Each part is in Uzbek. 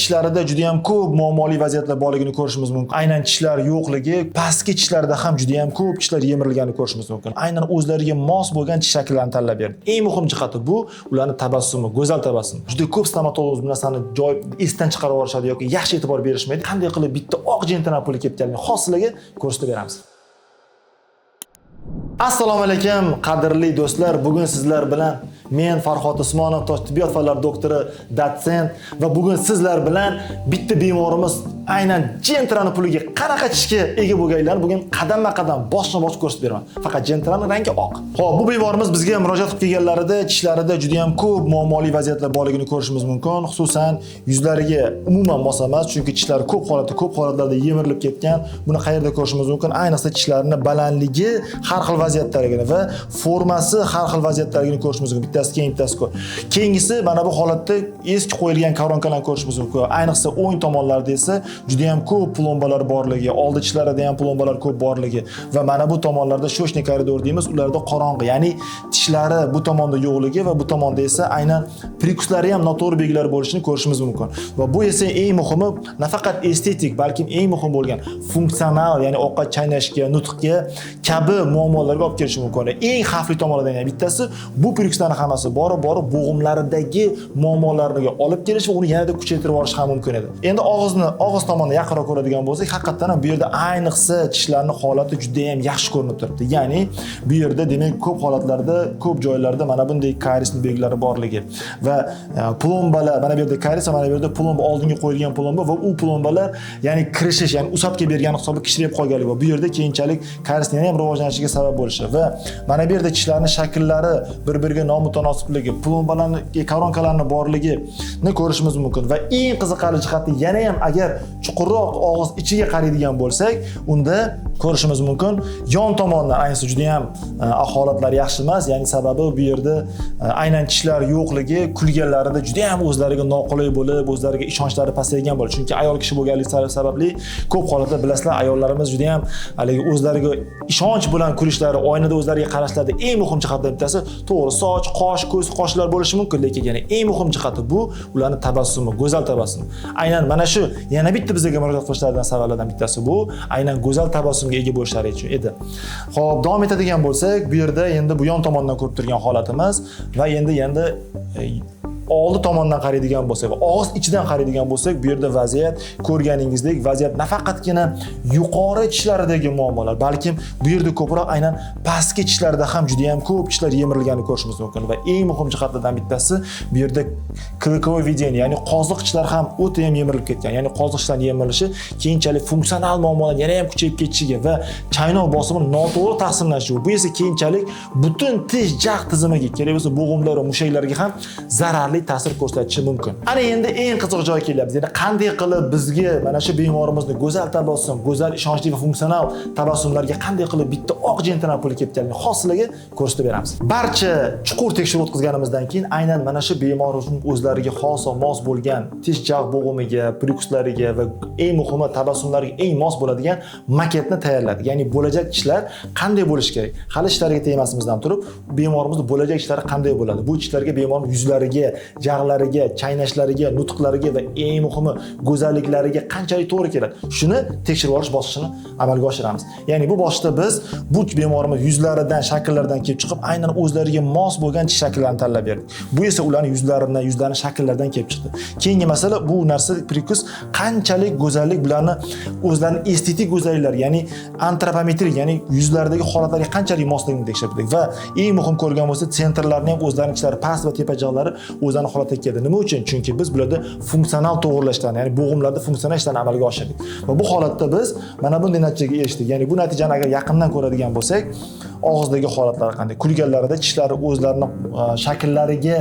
Tishlarida juda ham ko'p muammoli vaziyatlar borligini ko'rishimiz mumkin. Aynan tishlar yo'qligi, pastki tishlarda ham juda ham ko'p tishlar yemirilganini ko'rishimiz mumkin. Aynan o'zlariga mos bo'lgan tish shaklarini tanlab berdi. Eng muhim jihati bu ularning tabassumi, go'zal tabassum. Juda ko'p stomatolog bu narsani joy esdan chiqarib yuborishadi yoki yaxshi e'tibor berishmaydi. Qanday qilib bitta oq Gentrani puli ketganligini hozir sizlarga ko'rsatib beramiz. Assalomu alaykum, qadrli do'stlar. Bugun sizlar bilan men, Farhod Usmonov, tibbiyot fanlari doktori, dotsent, va bugun sizlar bilan bitta bemorimiz aynan Gentrani puliga qanaqa tishga ega bo'lganlarini bugun qadamma-qadam, boshma-bosh ko'rsatib beraman. Faqat Gentrani rangi oq. Xo'p, bu bemorimiz bizga murojaat qilib kelganlarida tishlarida juda ham ko'p muammoli vaziyatlar borligini ko'rishimiz mumkin. Xususan, yuzlariga umuman mos emas, chunki tishlari ko'p holatda, ko'p holatlarda yemirilib ketgan. Buni qayerda ko'rishimiz mumkin? Ayniqsa tishlarini balandligi har xil vaziyatdaligini va formasi har xil vaziyatdaligini ko'rishimiz mumkin. Bittasi keng, bittasi ko'p. Keyingisi, mana bu holatda eski qo'yilgan koronkalarni ko'rishimiz mumkin. Ayniqsa o'ng tomonlarda esa juda ham ko'p plombalar borligi, oldi tishlarida ham plombalar ko'p borligi va mana bu tomonlarda, щёчный koridor deymiz, ularda qorong'i, ya'ni tishlari bu tomonda yo'qligi va bu tomonda esa aynan прикус lari ham noto'g'ri belgilar bo'lishini ko'rishimiz mumkin. Va bu esa eng muhimi nafaqat estetik, balkim eng muhim bo'lgan funksional, ya'ni ovqat chaynashga, nutqga kabi muammolarga olib kelishi mumkin. Eng xavfli tomonlardan yana bittasi bu прикус larning hammasi borib borib bo'g'imlaridagi muammolarga olib kelish va uni yanada kuchaytirib yuborishi ham mumkin edi. Endi og'izni, og'iz tomonni yaqinroq ko'radigan bo'lsak, haqiqatdan ham bu yerda ayniqsa tishlarning holati juda ham yaxshi ko'rinib turibdi. Ya'ni bu yerda, demak, ko'p holatlarda, ko'p joylarda mana bunday kariesning belgilari borligi va plombalar, mana bu yerda karies va mana bu yerda plomba, oldinga qo'yilgan plomba va u plombalar, ya'ni kirishish, ya'ni усадка bergani hisobiga kichrayib qolganligi va bu yerda keyinchalik kariesning yana ham rivojlanishiga sabab bo'lishi va mana bu yerda tishlarning shakllari bir-biriga nomutanossibligi, plombalarni, koronkalarni borligini ko'rishimiz mumkin. Va eng qiziqarli jihati, yana ham agar chuqurroq og'iz ichiga qaraydigan bo'lsak, unda ko'rishimiz mumkin, yon tomondan ayniqsa juda ham holatlar yaxshi emas, ya'ni sababi bu yerda aynan tishlar yo'qligi, kulganlarida juda ham o'zlariga noqulay bo'lib, o'zlariga ishonchlari pasaygan bo'ladi. Chunki ayol kishi bo'lganligi sababli ko'p holatda, bilasizlar, ayollarimiz juda ham haligi o'zlariga ishonch bilan kulishlari, oynada o'zlariga qarashlarida eng muhim jihatdan bittasi, to'g'ri, soch, qosh, ko'z, qoshlar bo'lishi mumkin, lekin yana eng muhim jihati bu ularning tabassumi, go'zal tabassum. Aynan mana shu yana bitta bizga murojaat qilishlaridan sabablardan bittasi bu aynan go'zal tabassumga ega bo'lishlari uchun edi. Xo'p, davom etadigan bo'lsak, bu yerda endi bu yon tomondan ko'rib turgan holatimiz va endi oldi tomondan qaraydigan bo'lsak va og'iz ichidan qaraydigan bo'lsak, bu yerda vaziyat, ko'rganingizdek, vaziyat nafaqatgina yuqori tishlaridagi muammolar, balkim bu yerda ko'proq aynan pastki tishlarda ham juda ham ko'p tishlar yemirilganini ko'rishimiz mumkin. Va eng muhim jihatlardan bittasi bu yerda клыковое введение, ya'ni qoziq tishlar ham o'ta ham yemirilib ketgan. Ya'ni qoziq tishlarning yemirilishi keyinchalik funksional muammolar yana ham kuchayib ketishiga va chaynov bosimi noto'g'ri taqsimlanishiga, bu esa keyinchalik butun tish jag' tizimiga, kerak bo'lsa bo'g'imlar va mushaklarga ham zararli ta'sir ko'rsatishi mumkin. Ana endi eng qiziq joyga kelyapmiz. Ya'ni qanday qilib bizga mana shu bemorimizni go'zal tabassum, go'zal, ishonchli va funksional tabassumlarga qanday qilib bitta oq Gentrani puli ketganligini hozir sizlarga ko'rsatib beramiz. Barcha chuqur tekshiruv o'tkazganimizdan keyin aynan mana shu bemorimiz o'zlariga xos va mos bo'lgan tish jag' bo'g'imiga, прикус lariga va eng muhimi tabassumlariga eng mos bo'ladigan maketni tayyorladik. Ya'ni bo'lajak tishlar qanday bo'lishi kerak? Hali tishlariga tegmasimizdan turib, bemorimizni bo'lajak tishlari qanday bo'ladi? Bu tishlarga bemorning yuzlariga, jag'lariga, chaynashlariga, nutqlariga va eng muhimi go'zalliklariga qanchalik to'g'ri keladi? Shuni tekshirib olish bosqichini amalga oshiramiz. Ya'ni bu bosqichda biz bu bemorimiz yuzlaridan, shakllaridan kelib chiqib, aynan o'zlariga mos bo'lgan tish shaklarini tanlab berdik. Bu esa ularning yuzlaridan, yuzlarini shakllaridan kelib chiqdi. Keyingi masala, bu narsa, прикус qanchalik go'zallik, bularni o'zlarining estetik go'zalliklari, ya'ni antropometrik, ya'ni yuzlaridagi holatlarga qanchalik mosligini tekshirdik va eng muhim, ko'rgan bo'lsa, центр larni ham o'zlarining ichlari, past va tepa jag'lari o'zlarini holatiga keldi. Nima uchun? Chunki biz bularda funksional to'g'irlashlarni, ya'ni bo'g'imlarda funksional ishlarni amalga oshirdik. Va bu holatda biz mana bunday natijaga erishdik. Ya'ni bu natijani agar yaqindan ko'radigan bo'lsak, og'izdagi holatlar qanday? Kulganlarida tishlari o'zlarini shakllariga,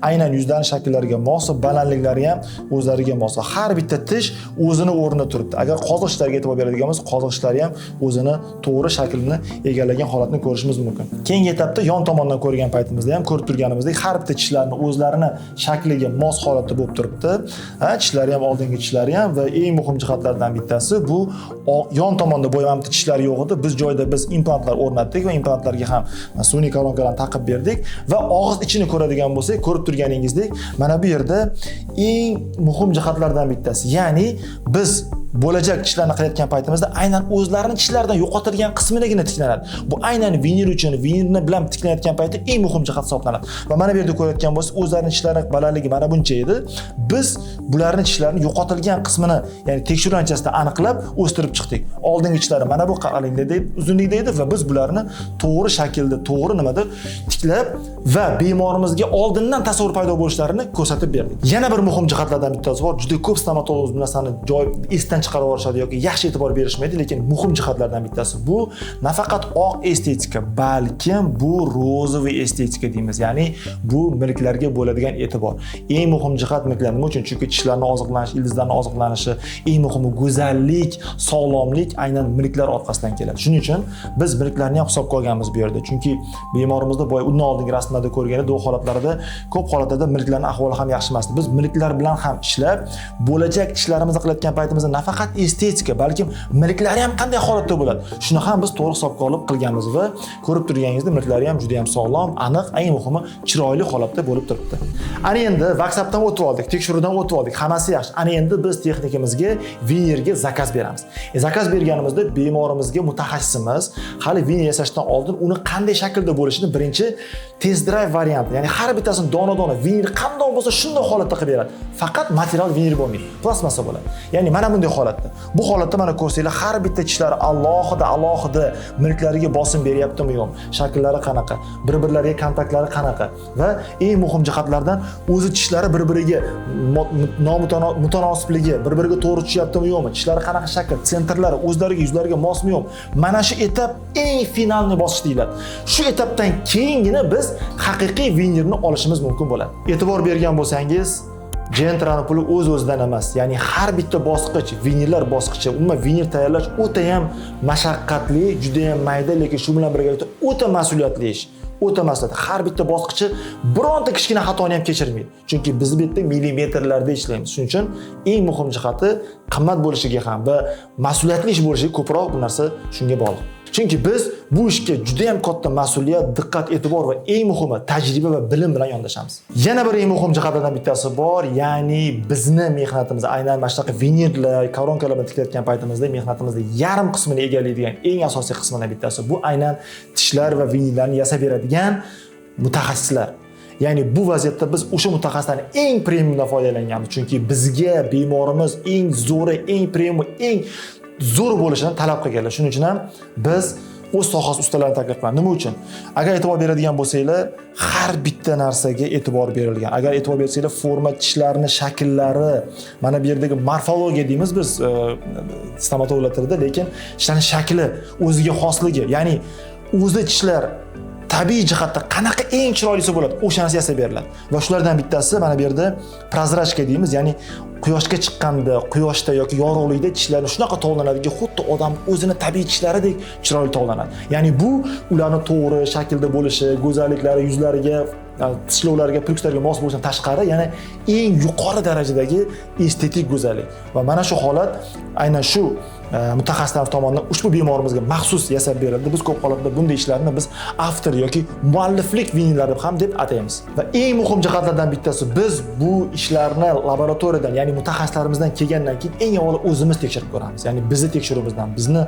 aynan yuzlarini shakllariga mos va balandliklari ham o'zlariga mos va har bitta tish o'zini o'rnida turibdi. Agar qoziq tishlarga e'tibor beradigan bo'lsak, qoziq tishlari ham o'zini to'g'ri shaklini egallagan holatni ko'rishimiz mumkin. Keyingi etapda yon tomondan ko'rgan paytimizda ham ko'rib turganimizdek, har bitta tishlarni o'zlarini shakliga mos holatda bo'lib turibdi. Ha, tishlari ham, oldingi tishlari ham. Va eng muhim jihatlardan bittasi bu yon tomonda boya mana bitta tishlar yo'q edi. Biz joyida biz implantlar o'rnatdik va implantlarni Implantlarga ham sun'iy koronkalarni taqib berdik va og'iz ichini ko'radigan bo'lsak, ko'rib turganingizdek, mana bu yerda eng muhim jihatlardan bittasi, ya'ni biz bo'lajak tishlarni qilayotgan paytimizda aynan o'zlarini tishlaridan yo'qotilgan qismidagina tiklanadi. Bu aynan vinir uchun, vinirni bilan tiklanayotgan paytda eng muhim jihat hisoblanadi. Va mana bu yerda ko'rayotgan bo'lsak, o'zlarini tishlari balandligi mana buncha edi. Biz bularni tishlarini yo'qotilgan qismini, ya'ni tekshiruv natijasida aniqlab o'stirib chiqdik. Oldingi tishlari mana bu qalinlikda edi, uzunlikda edi va biz bularni to'g'ri shaklda, to'g'ri nimada tiklab va bemorimizga oldindan tasavvur paydo bo'lishlarini ko'rsatib berdik. Yana bir muhim jihatlardan bittasi bor. Juda ko'p stomatolog bu narsani joy esdan chiqarib yuborishadi yoki yaxshi e'tibor berishmaydi, lekin muhim jihatlardan bittasi bu nafaqat oq estetika, balkim bu розовый estetika deymiz. Ya'ni bu milklarga bo'ladigan e'tibor. Eng muhim jihat milklar nima uchun? Chunki tishlarni oziqlanishi, ildizlarni oziqlanishi, eng muhimi go'zallik, sog'lomlik aynan milklar orqasidan keladi. Shuning uchun biz milklarni ham hisobga olganmiz bu yerda. Chunki bemorimizda boya undan oldingi rasmlarda ko'rganda duo holatlarida ko'p holatlarda milklarning ahvoli ham yaxshi emas. Biz milklar bilan ham ishlab, bo'lajak tishlarimizni qilayotgan paytimizda nafaqat estetika, balkim milklari ham qanday holatda bo'ladi, shuni ham biz to'g'ri hisobga olib qilganmiz va ko'rib turganingizdek milklari ham juda ham sog'lom, aniq, eng muhimi chiroyli holatda bo'lib turibdi. Ana endi wax-updan o'tib oldik, tekshiruvdan o'tib oldik, hammasi yaxshi. Ana endi biz texnikimizga vinirga zakaz beramiz. Zakaz berganimizda bemorimizga mutaxassisimiz hali vinir yasashdan oldin uni qanday shaklda bo'lishini birinchi test drive varianti, ya'ni har bittasini dona-dona vinir qanday bo'lsa shunday holatda qilib beradi. Faqat material vinir bo'lmaydi, plastmassa bo'ladi. Ya'ni mana bunday holatda. Bu holatda mana ko'rsanglar har bitta tishlari alohida alohida milklariga bosim beryaptimi yo'qmi, shakllari qanaqa, bir-birlariga kontaktlari qanaqa va eng muhim jihatlardan o'zi tishlari bir-biriga mutanosibligi, bir-biriga to'g'ri tushyaptimi yo'qmi, tishlari qanaqa shakl, sentrlari o'zlariga, yuzlariga mosmi yo'qmi. Mana shu etap eng finalniy bosqich deyiladi. Shu etapdan keyingina biz haqiqiy vinirni olishimiz mumkin bo'ladi. E'tibor bergan bo'lsangiz, Gentrani puli o'z-o'zidan emas, ya'ni har bitta bosqich, vinirlar bosqichi, umuman vinir tayyorlash o'ta ham mashaqqatli, juda ham mayda, lekin shu bilan birgalikda o'ta mas'uliyatli ish. O'ta mas'uliyatli. Har bitta bosqichi bironta kichkina xatoni ham kechirmaydi. Chunki biz bu yerda millimetrlarda ishlaymiz. Shuning uchun eng muhim jihati qimmat bo'lishiga ham va mas'uliyatli ish bo'lishiga ko'proq bu narsa shunga bog'liq. Chunki biz bu ishga juda ham katta mas'uliyat, diqqat, e'tibor va eng muhimi tajriba va bilim bilan yondashamiz. Yana bir eng muhim jihatlardan bittasi bor, ya'ni bizni mehnatimiz aynan mana shunaqa vinirlar, koronkalar bilan tiklayotgan paytimizda mehnatimizda yarim qismini egallaydigan eng asosiy qismidan bittasi bu aynan tishlar va vinirlarni yasab beradigan mutaxassislar. Ya'ni bu vaziyatda biz o'sha mutaxassislarni eng premiumdan foydalanganmiz. Chunki bizga bemorimiz eng zo'ri, eng premium, eng zo'r bo'lishini talab qilganlar. Shuning uchun ham biz o'z sohasi ustalarini taklif qilamiz. Nima uchun? Agar e'tibor beradigan bo'lsanglar, har bitta narsaga e'tibor berilgan. Agar e'tibor bersanglar, forma, tishlarni shakllari, mana bu yerdagi morfologiya deymiz biz stomatologlar tilida, lekin tishlarning shakli, o'ziga xosligi, ya'ni o'zi tishlar tabiiy jihatda qanaqa eng chiroylisi bo'ladi, o'sha narsa yasab beriladi. Va shulardan bittasi mana bu yerda прозрачка deymiz, ya'ni quyoshga chiqqanda, quyoshda yoki yorug'likda tishlarni shunaqa tovlanadiki, xuddi odam o'zini tabiiy tishlaridek chiroyli tovlanadi. Ya'ni bu ularni to'g'ri shaklda bo'lishi, go'zalliklari, yuzlariga, tishlovlarga, plyuslarga mos bo'lishidan tashqari, yana eng yuqori darajadagi estetik go'zallik. Va mana shu holat aynan shu mutaxassislar tomonidan ushbu bemorimizga maxsus yasab berildi. Biz ko'p holatda bunday ishlarni biz avtor yoki mualliflik vinillari ham deb ataymiz. Va eng muhim jihatlardan bittasi, biz bu ishlarni laboratoriyadan, ya'ni mutaxassislarimizdan kelgandan keyin eng avvalo o'zimiz tekshirib ko'ramiz. Ya'ni bizni tekshiruvimizdan, bizni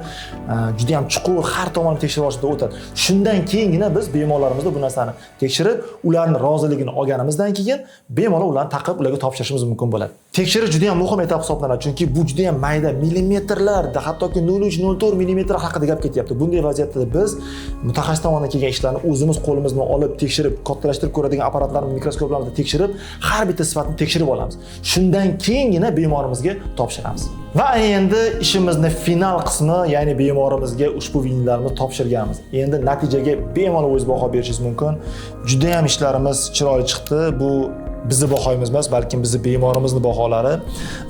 juda ham chuqur har tomonlama tekshirib olishda o'tadi. Shundan keyingina biz bemorlarimizda bu narsani tekshirib, ularning roziligini olganimizdan keyin bemalol ularni taqib, ularga topshirishimiz mumkin bo'ladi. Tekshirish juda ham muhim etap hisoblanadi, chunki bu juda ham mayda millimetrlarda, hattoki 0,3-0,4 millimetr haqida gap ketyapti. Bunday vaziyatda biz mutaxassis tomonidan kelgan ishlarni o'zimiz qo'limiz bilan olib, tekshirib, kattalashtirib ko'radigan apparatlarni, mikroskoplarni tekshirib, har bitta sifatini tekshirib olamiz. Shundan keyingina bemorimizga topshiramiz. Va endi ishimizni final qismi, ya'ni bemorimizga ushbu vinillarni topshirganmiz. Endi natijaga bemalol o'zingiz baho berishingiz mumkin. Juda ham ishlarimiz chiroyli chiqdi. Bu Bizni bahoyimiz emas, balkim bizni bemorimizni baholari.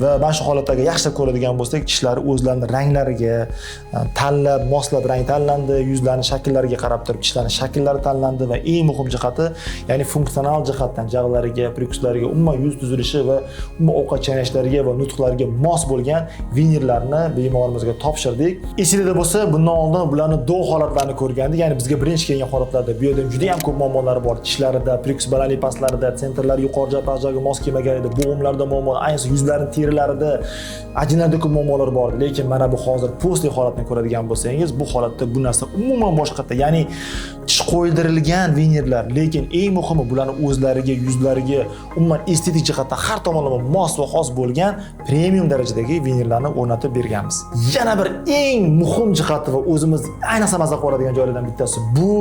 Va mana shu holatdagi yaxshilab ko'radigan bo'lsak, tishlari o'zlarini ranglariga tanlab, moslab rang tanlandi, yuzlarni shakllariga qarab turib tishlarni shakllari tanlandi va eng muhim jihati, ya'ni funksional jihatdan jag'lariga, прикус lariga, umuman yuz tuzilishi va umuman ovqat chaynashlariga va nutqlariga mos bo'lgan vinirlarni bemorimizga topshirdik. Esingizda bo'lsa, bundan oldin bularni до holatlarini ko'rgandik, ya'ni bizga birinchi kelgan holatlarda bu yerda juda ham ko'p muammolar bor. Tishlarida, прикус balandlik pastlarida, центр lari yuqori joy past joyga mos kelmagan edi, bo'g'imlarda muammo, ayniqsa yuzlarning terilarida, ajinlarda ko'p muammolar bor edi. Lekin mana bu hozir после holatni ko'radigan bo'lsangiz, bu holatda bu narsa umuman boshqatda, ya'ni tish qo'ydirilgan vinirlar, lekin eng muhimi bularni o'zlariga, yuzlariga, umuman estetik jihatdan har tomonlama mos va xos bo'lgan premium darajadagi vinirlarni o'rnatib berganmiz. Yana bir eng muhim jihati va o'zimiz ayniqsa maza qiladigan joylardan bittasi bu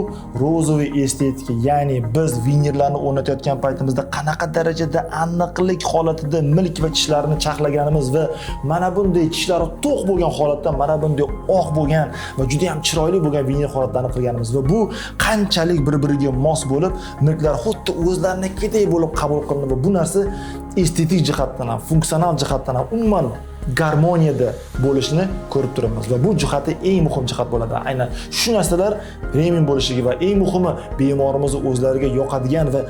розовый estetika, ya'ni biz vinirlarni o'rnatayotgan paytimizda qanaqa darajada aniqlik holatida milk va tishlarni charxlaganimiz va mana bunday tishlari to'q bo'lgan holatda mana bunday oq bo'lgan va juda ham chiroyli bo'lgan vinir holatlarini qilganimiz va bu qanchalik bir-biriga mos bo'lib, milklar xuddi o'zlarinikidek bo'lib qabul qilindi va bu narsa estetik jihatdan ham, funksional jihatdan ham umuman garmoniyada bo'lishini ko'rib turibmiz va bu jihati eng muhim jihat bo'ladi. Aynan shu narsalar premium bo'lishligi va eng muhimi bemorimizni o'zlariga yoqadigan va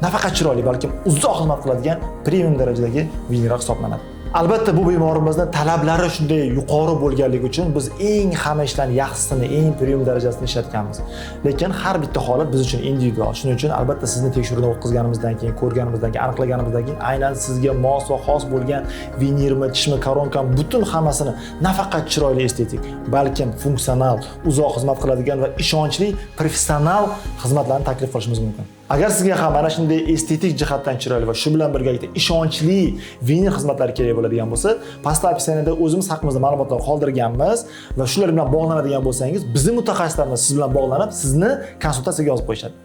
nafaqat chiroyli, balkim uzoq xizmat qiladigan premium darajadagi vinirlar hisoblanadi. Albatta, bu bemorimizni talablari shunday yuqori bo'lganligi uchun biz eng hamma ishlarni yaxshisini, eng premium darajasini ishlatganmiz. Lekin har bitta holat biz uchun individual. Shuning uchun albatta sizni tekshiruvdan o'tkazganimizdan keyin, ko'rganimizdan keyin, aniqlaganimizdan keyin aynan sizga mos va xos bo'lgan vinirmi, tishmi, koronkami, butun hammasini nafaqat chiroyli estetik, balkim funksional, uzoq xizmat qiladigan va ishonchli professional xizmatlarni taklif qilishimiz mumkin. Agar sizga ham mana shunday estetik jihatdan chiroyli va shu bilan birgalikda ishonchli vinir xizmatlari kerak bo'ladigan bo'lsa, pastda описание da o'zimiz haqimizda ma'lumotlar qoldirganmiz va shular bilan bog'lanadigan bo'lsangiz, bizni mutaxassislarimiz siz bilan bog'lanib, sizni konsultatsiyaga yozib qo'yishadi.